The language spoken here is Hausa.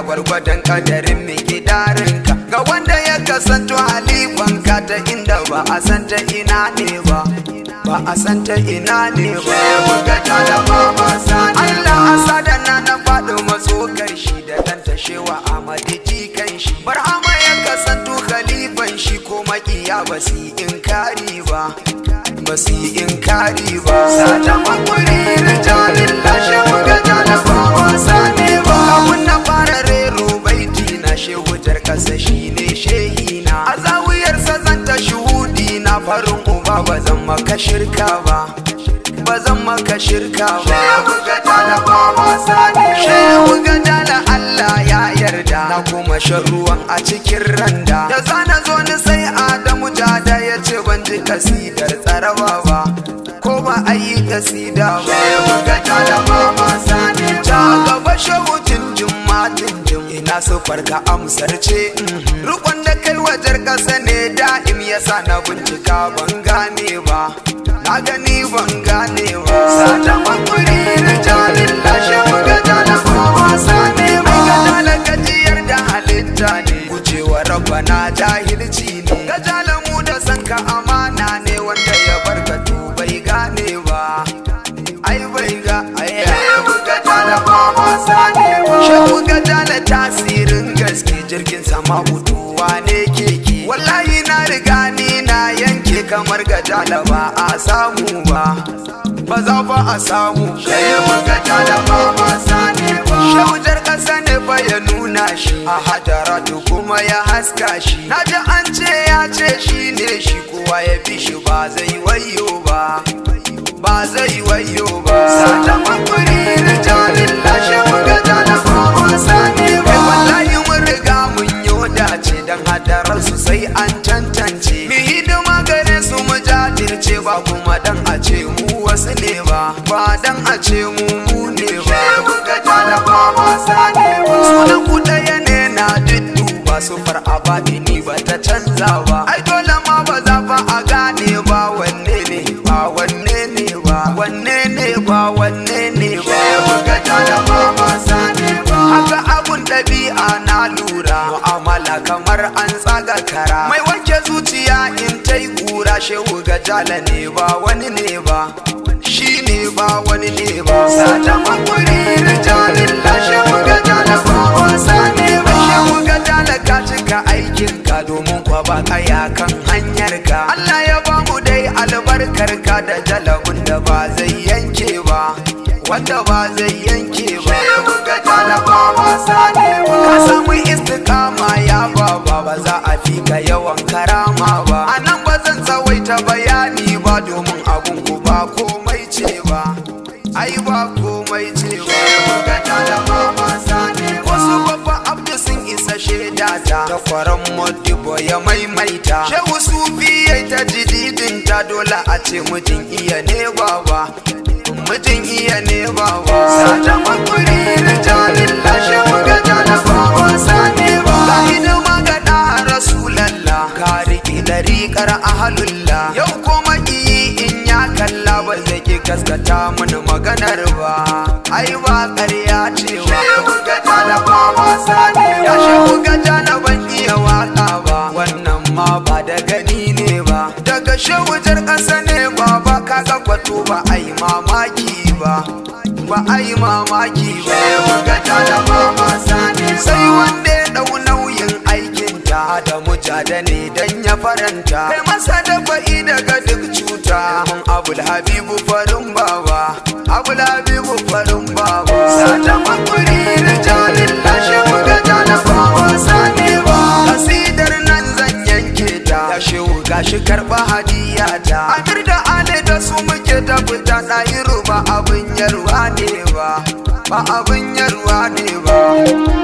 Gwargwadon kadarin mai gidarinka ga wanda ya kasanto halifanka ta inda ba a san ta ina ne ba, ba a san ta ina ne ba. Allah asada na na faɗo matsokar shi da ɗan tashewa Ahmadu jikan shi. Barhama ya kasanto khalifan shi ko makiya ba su yi inkari ba, ba su yi inkari ba. Sata makuri rijalin lashe muka jalaba wasa ne ba. Abun na fara rero baiti na shehu jar kasa shi ne shehina. A zawiyarsa zan ta shuhudi na farin uba ba zan maka shirka ba, ba zan maka shirka ba. Shehu gajala wasa ne. Shehu gajala Allah ya yarda na kuma shan ruwan a cikin randa. Da zana zo ni sai Adamu Jada ya ce ban ji kasidar tsaraba ba, ko ba a yi kasida ba. Shehu gajala wasa ne. Ja gaba shehu jinjin ma jinjin ina su farka amsar ce. Rukun da kai wajar kasa ne da'im yasa na bincika ban gane ba, na gani ban gane ba. Sata makuri rijalin lashe muka jalaba wasa ne ba. Gajala gajiyar da halitta ne, gujewa rabbana jahilci ne. Gajala mu da sanka amana ne, wanda ya barka to bai gane ba, ai bai ga ai. Shehu gajala wasa ne ba. Shehu gajala tasirin gaske jirgin sama mutuwa ne keke. Wallahi na riga ni na yanke kamar gajala ba a samu ba, ba za ba a samu. Shehu gajala wasa ne ba. Shehu jar kasa ne fa ya nuna shi a hadaratu kuma ya haska shi. Na ji an ce ya ce shi ne shi, kowa ya bi shi ba zai wayo ba, ba zai wayo ba. Sata makuri rijalin lashe muka jalaba wasa ne ba. Wallahi mun riga mun yo dace dan hadarar su sai an tantance. Mi hidima gare su mu jajirce ba kuma dan a ce mu wasu ne ba, ba dan a ce mu mu ne ba. Shehu gajala wasa ne ba. Sunan ku ɗaya ne na dudduba su far'a ni ba ta canza ba. Ai dole ma ba za fa a gane ba wanne ne ba, wanne ne ba, wanne ne ba, wanne ne ba. Shehu gajala wasa ne ba. Haka abun ɗabi'a na lura, mu'amala kamar an tsaga kara. Mai wanke zuciya in ta yi kura shehu gajala ne ba wani ne ba, shi ne ba wani ne ba. Sata makuri rijalin lashe muka jalaba wasa ne ba. Shehu gajala ka cika aikinka domin kwa ba kaya kan hanyar ka. Allah ya ba mu dai albarkar ka da jalabun da ba zai yanke ba, wanda ba zai yanke ba. Shehu gajala wasa ne ba. Ka samu istiqama ya baba, ba za a fi ka yawan karama ba. A nan ba zan tsawaita bayani ba domin abun ku ba komai ce ba, ai ba komai ce ba. Shehu gajala wasa ne ba. Wasu babba Abdu sun isa shaida ta, takwaran Modibo ya maimaita. Shehu Sufi yayi ta jididinta dole a ce mijin iya ne baba, mijin iya ne baba. Sata makuri rijalin lashe muka jalaba wasa ne ba. Ga hidima ga ɗa Rasulallah, ka riƙe ɗariƙar ahalullah. Yau ko maƙiyi in ya kalla ba zai ki gaskata mini maganar ba, ai ba ƙarya ce ba. Shehu gajala wasa ne ba. Ya shehu gajala ban iya waƙa ba, wannan ma ba da gani ne ba. Daga shehu jar ƙasa ne baba, kaga kwato ba ai mamaki ba, ba ai mamaki ba. Shehu gajala wasa ne ba. Sai wanda ya ɗau nauyin aikin ta Adamu Jada ne dan ya faranta. Kai masa dafa'i daga duk cuta. Mun Abul Habibu farin baba, Abul Habibu farin baba. Sata makuri rijalin lashe muka jalaba wasa ne ba. Kasidar nan zan yanke ta. Ya Shehu gashi karɓa hadiyata. Amir da Ali da su muke ta fita, ɗahiru ba abin yarwa ne ba, ba abin yarwa ne ba.